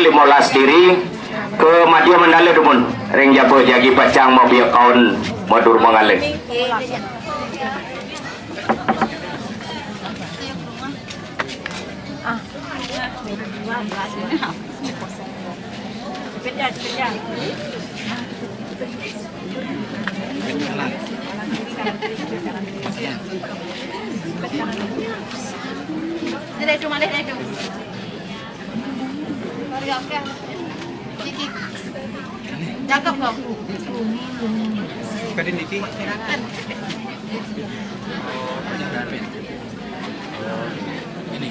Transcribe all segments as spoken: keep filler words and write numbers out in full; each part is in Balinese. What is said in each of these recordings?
limolas diri, ka madya mandala dumun, ring jaba jagi pacang mabiakaun madur mangala. Ini dah itu, malih dah itu. Cakep kau. Kadin Niki. Ini.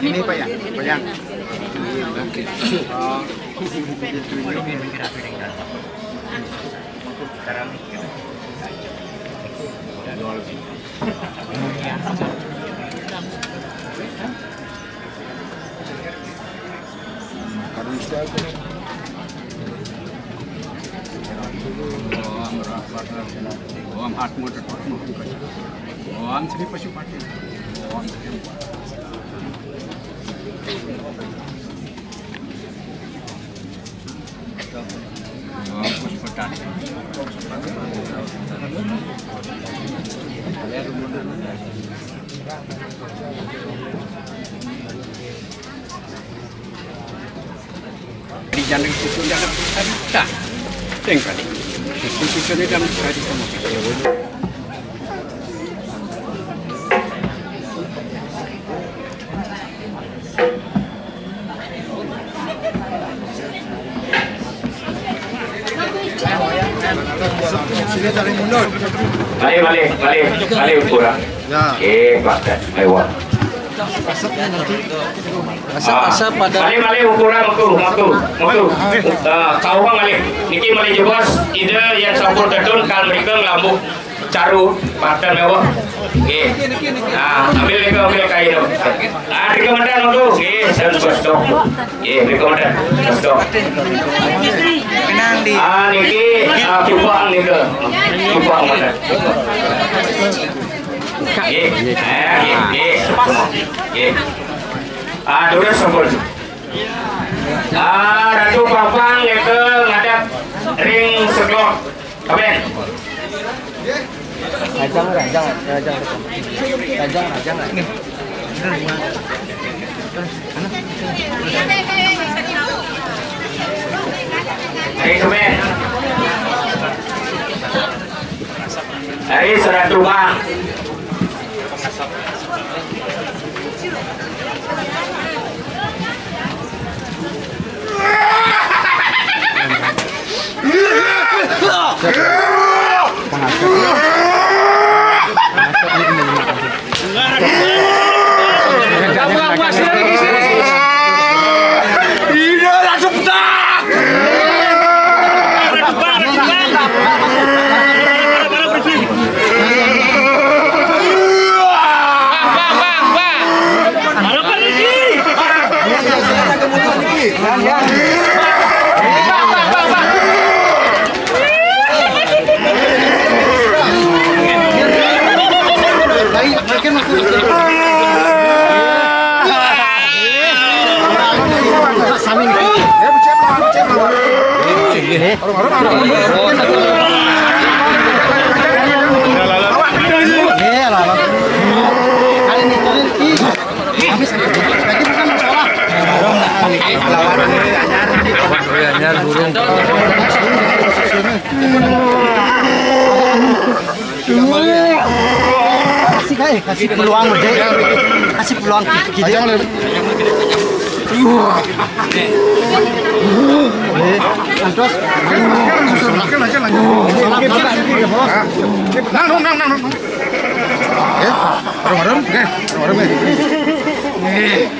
Ini Pak ya, Pak ya. Oke. Oh. Sekarang. Om Atma Tatma. Om Sri Pasupati. Om Sri. Di jalan itu sudah ada tak? Tengok ni. Itu sudah ada dalam hari sama. Balik, balik, balik, balik, kurang. Ya. Eh, pakat, lewat. Asapnya nanti. Asap, ah, asap pada. Balik, balik, kurang, meku, meku, meku. Ah, kawang balik. Niki malih jebos, ida yang sampun tetun, kal mereka ngelambu. Caru, pakan mewah. Nggih. Nah, ambil nika, ambil kain tu. Ah, nika mantan tu. Nggih, dan stok. Nggih, nika mantan. Stok. Kenang di. Ah, niki, ah, cupang nika. Cupang mantan. Nggih. Ah, nggih, nggih. Nggih. Ah, terus sampun. Ah, Ratu Papang nika ngadap ring seklok. Amin. Rajang, rajang, rajang. Rajang, rajang. Ayo, amin. Ayo, serah rumah. Kasih, eh, kasih peluang, Dek. Kasih peluang kita. Aja, eh, terus. Nang, nang, nang, nang. Eh, harum-harum, eh, harum-harum, eh. Eh.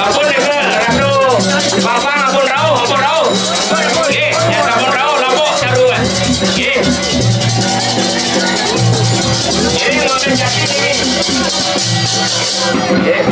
Sampun nika, Ratu. Bapak ampun rauh, ampun rauh. Nggih, ya sampun rauh, lapuk saru. Nggih. Nggih, mboten jadi niki. Nggih.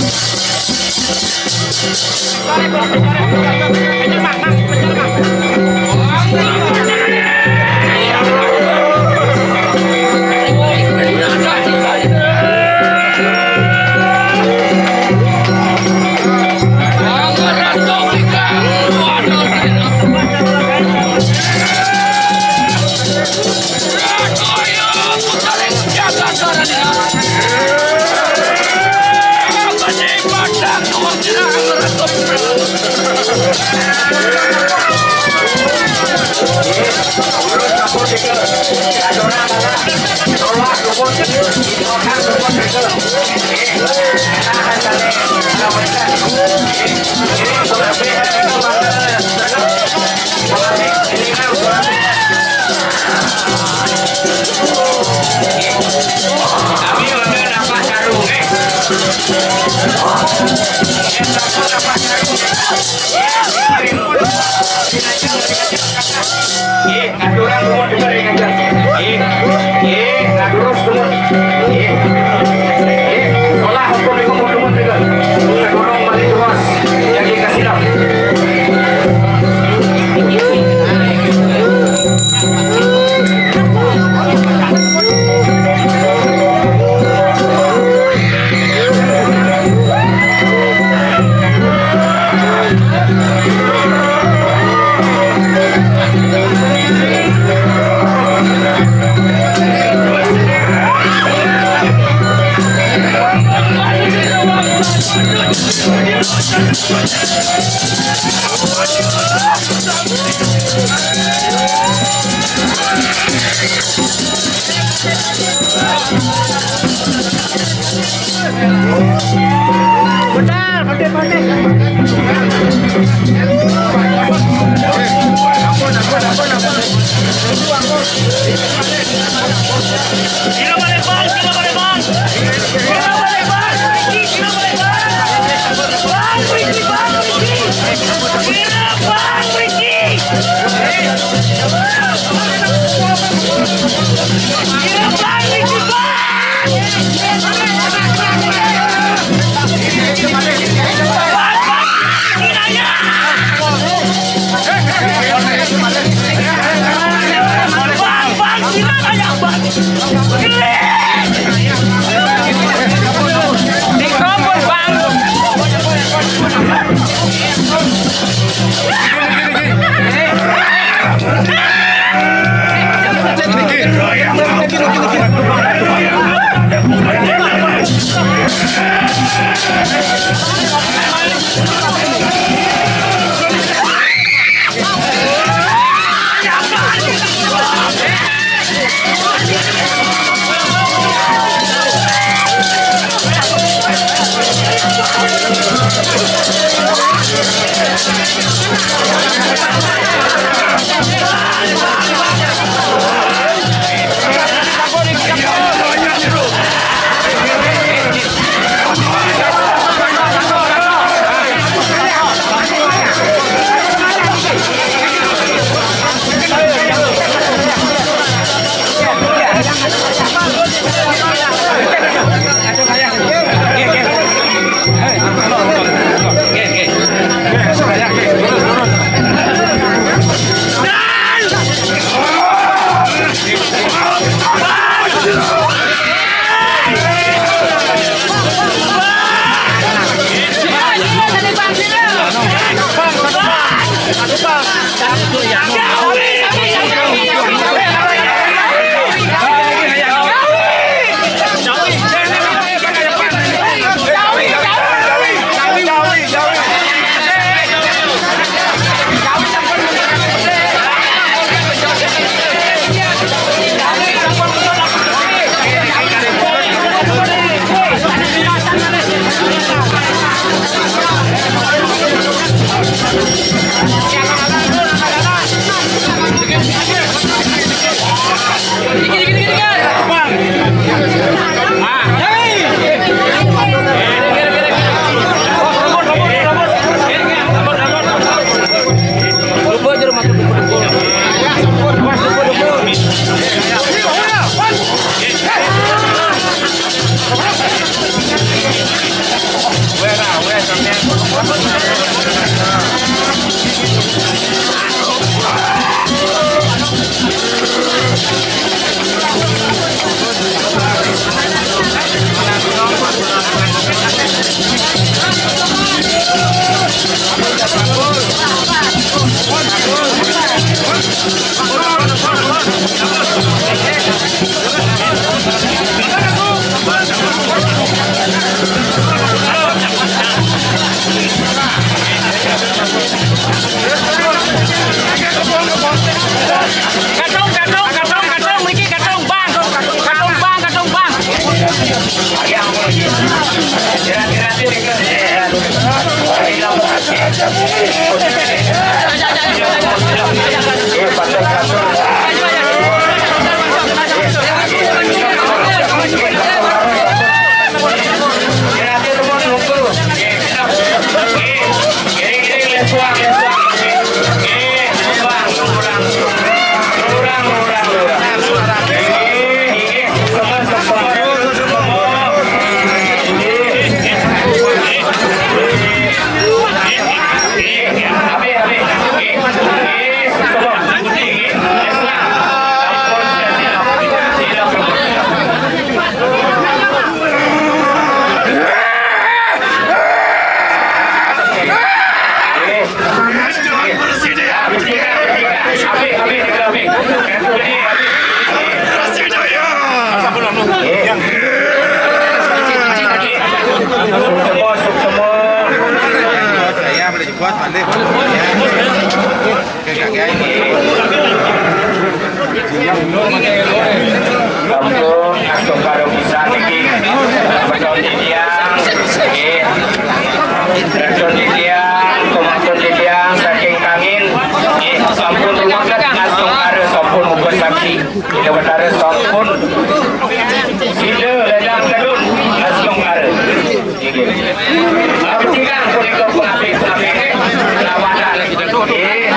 Kami warga Napak Saru, eh. Yang dapat Napak Saru. Sira balik, Bang, sira balik, Bang. Sira balik, Bang, Ricky, sira balik, Bang. Bang, Ricky, Bang, Ricky. Sira, Bang, Ricky. Sira, Bang, Ricky, Bang. Katong, katong, katong, katong, Ricky, katong, bang. Katong, bang, katong, bang. Ida Betara sampun sida ledang kedun ngasung ara. Inggih. Ah, betikang punika pengabdi-pengabdi lawatan. Inggih.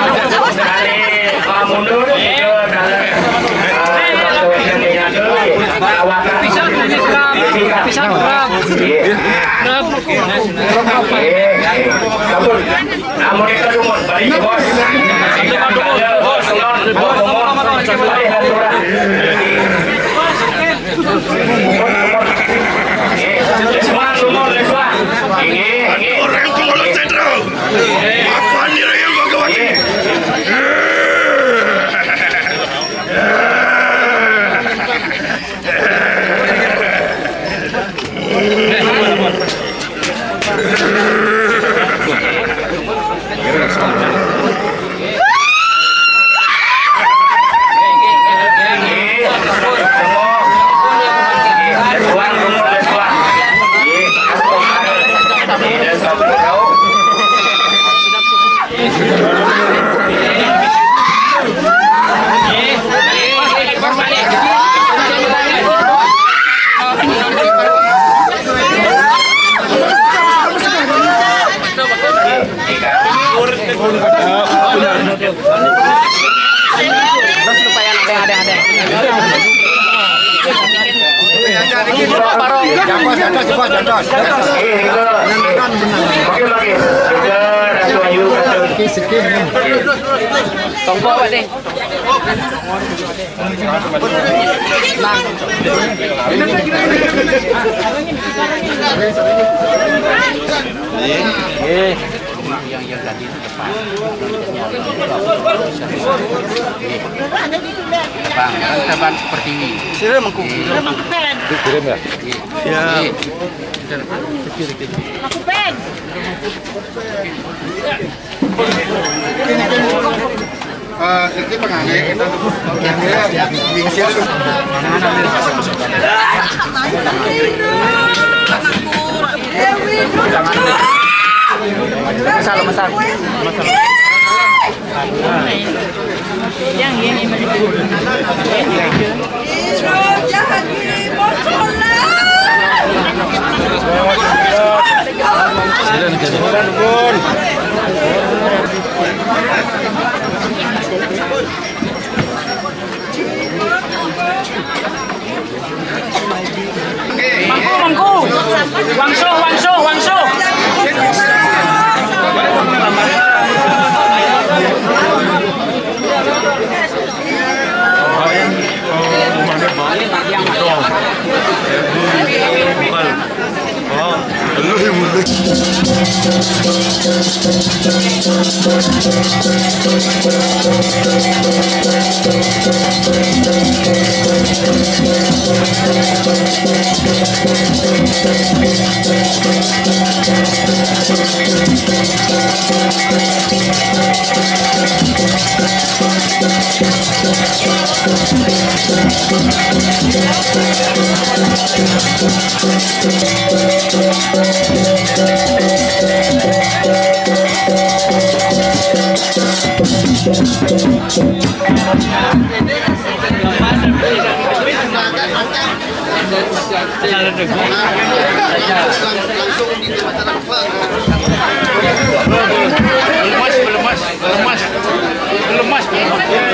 Sekali, ah, mundur, sida dalam, ah, lawatan. Betikang. Inggih. Inggih. Sampun. Amun kita dumun, balik bos. Kita dumun, bos, dumun, bos, dumun. Balik aturan. Lesman, dumun, lesman. Inggih, inggih. Orang tolong sentral. Apa ni raya Bhagawati? Tongkol, Pak, deh. Yang, yang tadi itu depan. Bang, kan depan seperti ini. Sila mangkuk. Kirim ya? Iya. Iya. Aku pen. Eh, iki pengantin. Mesal, mesal. Yang, yang, yang. Mangku, mangku. Wangsuh, wangsuh, wangsuh. Lemas, lemas, lemas, lemas.